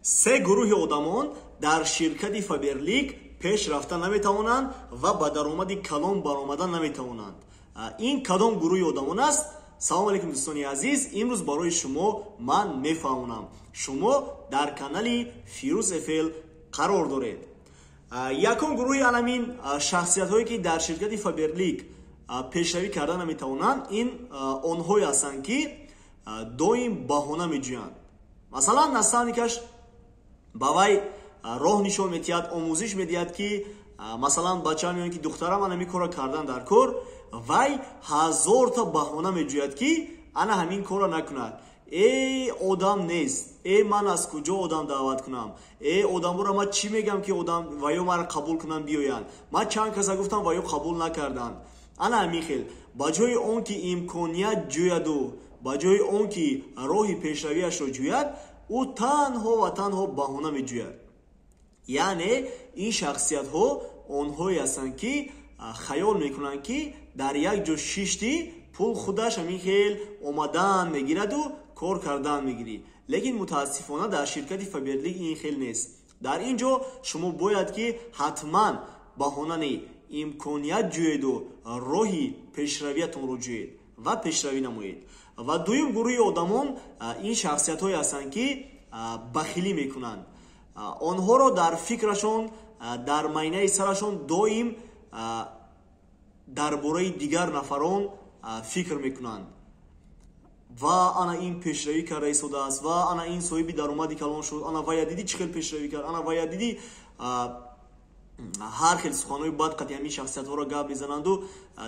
Се гурӯҳи одамон дар ширкати Фаберлик пеш рафта наметавонанд ва ба даромади калон баромада наметавонанд. Ин кадом гурӯҳи одамон аст? Салом алейкум, дӯстони азиз. Имрӯз барои шумо ман мефаҳмонам. Шумо дар канали Фирӯз ФЛ қарор доред. Якум гурӯҳи аламин шахсиятҳое, ки дар ширкати Фаберлик пешравӣ карда наметавонанд, ин онҳое ҳастанд, ки доим баҳона меҷӯянд. Масалан, наставникаш ба вай роҳ нишон медиҳад, омӯзиш медиҳад, ки масалан, бачаам ё ки духтарам, ана ҳамин корро кардан дар кор, вай ҳазорта баҳона меҷӯяд, ки ана ҳамин корро накунад. Э, одам нест, э, ман аз куҷо одам даъват кунам, э, одаморо ман чӣ мегам, ки одам ва ё маро қабул кунанд, биёянд? Ман чанд каса гуфтам, ва ё қабул накарданд. Ана ҳамин хел, ба ҷои он ки имконият ҷӯяду ба ҷои он ки роҳи пешравиашро ҷӯяд, ӯ танҳо ва танҳо баҳона меҷӯяд. Яъне ин шахсиятҳо онҳое ҳастанд, ки хаёл мекунанд, ки дар як ҷо шишти, пул худаш ҳамин хел омадан мегираду кор кардан мегирӣ. Лекин мутаассифона дар ширкати Фаберлик ин хел нест. Дар ин ҷо шумо бояд ки ҳатман баҳона не, имконият ҷӯеду роҳи пешравиятонро ҷӯед ва пешравӣ намоед. Ва дуюм гурӯҳи одамон ин шахсиятҳое ҳастанд, ки бахилӣ мекунанд. Онҳоро дар фикрашон, дар майнаи сарашон доим дар бораи дигар нафарон фикр мекунанд. Ва ана ин пешравӣ карда истодааст, ва ана ин соҳиби даромади калон шуд, ана вая дидӣ, чӣ хел пешравӣ кард, ана вая дидӣ. Ҳар хел суханҳои бад қати ҳамин шахсиятҳоро гап мезананду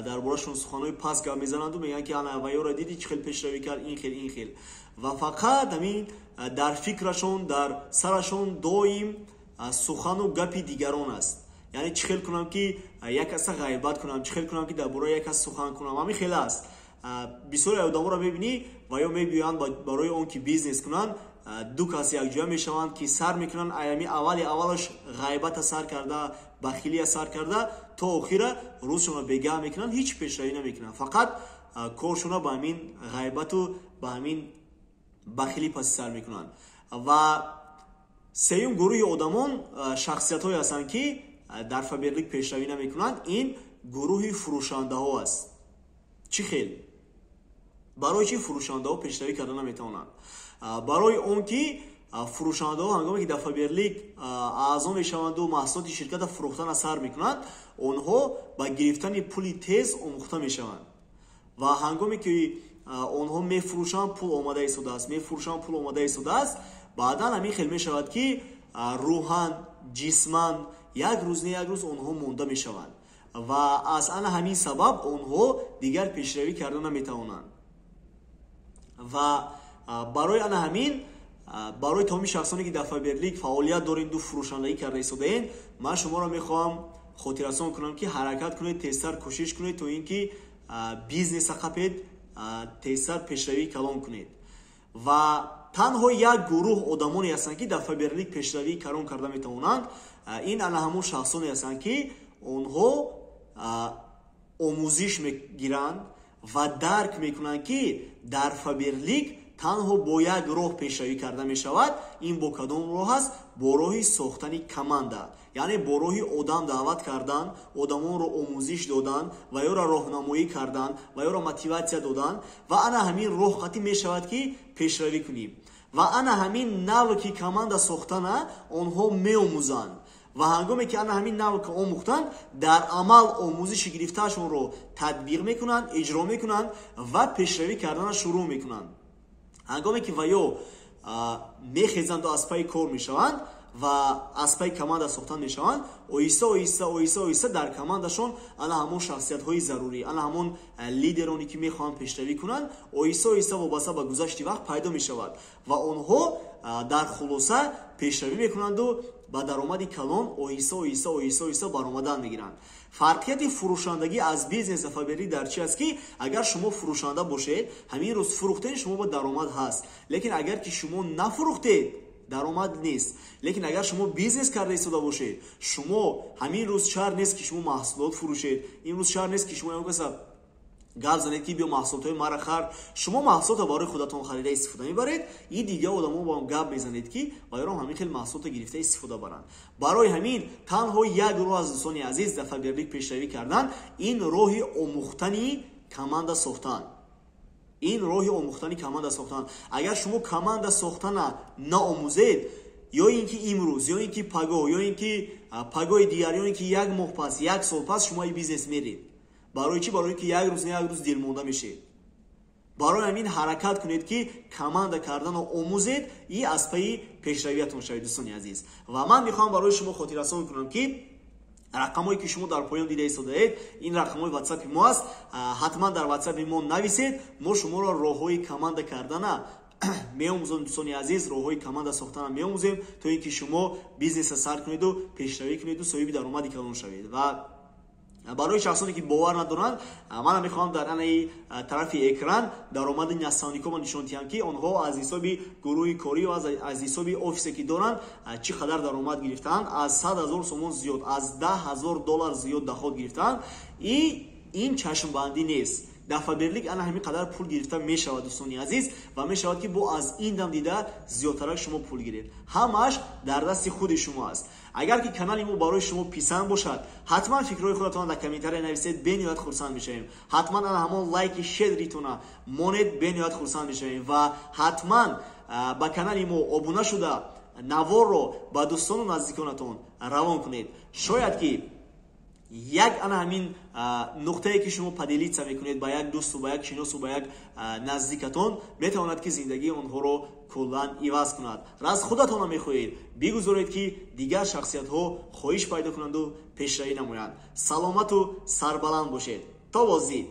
дар борашон суханҳои паст гап мезананду мегӯянд, ки ана ваёро дидӣ, чӣ хел пешравӣ кард, ин хел, ин хел. Ва фақат ҳамин дар фикрашон, дар сарашон доим сухану гапи дигарон аст. Яъне чӣ хел кунам, ки як каса ғайбат кунам, чӣ хел кунам, ки дар бораи як кас сухан кунам, ҳамин хел аст. Бисёре одаморо мебинӣ, ва ё мебиёянд барои он ки бизнес кунанд, ду кас якҷоя мешаванд, ки сар мекунанд, аями аввали аввалаш ғайбата сар карда, бахилия сар карда, то охира рӯзшонро бегаҳ мекунанд, ҳеҷ пешравӣ намекунанд, фақат коршонро ба ҳамин ғайбату ба ҳамин бахилӣ паси сар мекунанд. Ва сеюм гурӯҳи одамон шахсиятҳое ҳастанд, ки дар Фаберлик пешравӣ намекунанд, ин гурӯҳи фурӯшандаҳо аст. Чӣ хел? Барои чӣ фурӯшандаҳо пешравӣ карда наметавонанд? Барои он ки фурӯшандаҳо, ҳангоме ки дар Фаберлик аъзо мешаванду маҳсулоти ширката фурӯхтана сар мекунанд, онҳо ба гирифтани пули тез омӯхта мешаванд. Ва ҳангоме ки онҳо мефурӯшанд, пул омада истодааст, мефурӯшанд, пул омада истодааст, баъдан ҳамин хел мешавад, ки рӯҳан, ҷисман як рӯз не як рӯз онҳо монда мешаванд ва аз ана ҳамин сабаб онҳо дигар пешравӣ карда наметавонанд. Ва барои ана ҳамин, барои тамоми шахсоне, ки дар Фаберлик фаъолият доренду фурӯшандагӣ карда истодаен, ман шуморо мехоҳам хотиррасон кунам, ки ҳаракат кунед, тезтар кӯшиш кунед, то ин ки бизнеса қапед, тезтар пешравии калон кунед. Ва танҳо як гурӯҳ одамоне ҳастанд, ки дар Фаберлик пешравии калон карда метавонанд. Ин ана ҳамон шахсоне ҳастанд, ки онҳо омӯзиш мегиранд ва дарк мекунанд, ки дар Фаберлик танҳо бо як роҳ пешравӣ карда мешавад. Ин бо кадом роҳ аст? Бо роҳи сохтани команда, яъне бо роҳи одам даъват кардан, одамонро омӯзиш додан ва ёро роҳнамоӣ кардан ва ёро мотиватсия додан. Ва ана ҳамин роҳ қатӣ мешавад, ки пешравӣ кунӣ. Ва ана ҳамин навъи команда сохтана онҳо меомӯзанд. Ва ҳангоме ки ана ҳамин навъка омӯхтанд, дар амал омӯзиши гирифтаашонро татбиқ мекунанд, иҷро мекунанд ва пешравӣ кардана шурӯъ мекунанд. Ҳангоме ки ва ё мехезанду аз пайи кор мешаванд ва аз пайи команда сохтан мешаванд, оҳиста оҳиста, оҳиста оҳиста дар командашон ана ҳамон шахсиятҳои зарурӣ, ана ҳамон лидероне, ки мехоҳанд пешравӣ кунанд, оҳиста оҳиста вобаста ба гузашти вақт пайдо мешавад ва онҳо дар хулоса пешравӣ мекунанду ба даромади калон оҳиста оҳиста, оҳиста оҳиста баромадан мегиранд. Фарқияти фурӯшандагӣ аз бизнеси Фаберлик дар чи аст? Ки агар шумо фурӯшанда бошед, ҳамин рӯз фурӯхтед, шумо ба даромад ҳаст, лекин агар ки шумо нафурӯхтед, даромад нест. Лекин агар шумо бизнес карда истода бошед, шумо ҳамин рӯз шарт нест, ки шумо маҳсулот фурӯшед, имрӯз шарт нест, ки шумо ягон каса Гап занед, ки биё, маҳсулотҳои мара хар. Шумо маҳсулотро барои худатон харида истифода мебаред и дигар одамо бо гап мезанед, ки вайрон ҳамин хел маҳсулотро гирифта истифода баранд. Барои ҳамин танҳо як роҳ аз, дӯстони азиз, дар Фаберлик пешравӣ кардан: ин роҳи омӯхтани команда сохтан, ин роҳи омӯхтани команда сохтан. Агар шумо команда сохтана наомӯзед, ё ин ки имрӯз, ё ин ки пагоҳ, ё ин ки пагоҳи дигар, ё ин ки як моҳ пас, як сол пас, шумо и бизнес меред. Барои чӣ? Барои ки як рӯз не, як рӯз дилмонда мешед. Барои ҳамин ҳаракат кунед, ки команда карданро омӯзед и аз пайи пешравиятон шавед, дӯстони азиз. Ва ман мехоҳам барои шумо хотиррасон кунам, ки рақамҳое, ки шумо дар поён дида истодаед, ин рақамҳои ватсапи мо аст. Ҳатман дар ватсапи мо нависед, мо шуморо роҳҳои команда кардана меомӯзем, дӯстони азиз, роҳҳои команда сохтана меомӯзем, то ин ки шумо бизнеса сар кунеду пешравӣ кунеду соҳиби даромади калон шавед. Ва барои шахсоне, ки бовар надоранд, манам мехоҳам дар анаи тарафи экран даромади наставникома нишон диҳам, ки онҳо аз ҳисоби гурӯҳи корӣ ва аз ҳисоби офисе, ки доранд, чӣ қадар даромад гирифтаанд: аз 100 000 сомон зиёд, аз 10 000 доллар зиёд доход гирифтаанд. И ин чашмбандӣ нест. Дар Фаберлик ана ҳамин қадар пул гирифта мешавад, дӯстони азиз, ва мешавад, ки бо аз ин дам дида зиёдтарак шумо пул гиред. Ҳамааш дар дасти худи шумо аст. Агар ки канали мо барои шумо писанд бошад, ҳатман фикрҳои худатон дар комментария нависед, бениҳоят хурсанд мешавем. Ҳатман ана ҳамон лайки щедрыйтона монед, бениҳоят хурсанд мешавем. Ва ҳатман ба канали мо обуна шуда, наворро ба дӯстону наздиконатон равон кунед. Шояд ки як ана ҳамин нуқтае, ки шумо поделиться мекунед ба як дӯсту ба як шиносу ба як наздикатон, метавонад, ки зиндагии онҳоро куллан иваз кунад. Раз худатонро мехоҳед, бигузоред, ки дигар шахсиятҳо хоҳиш пайдо кунанду пешравӣ намоянд. Саломату сарбаланд бошед. То боздид.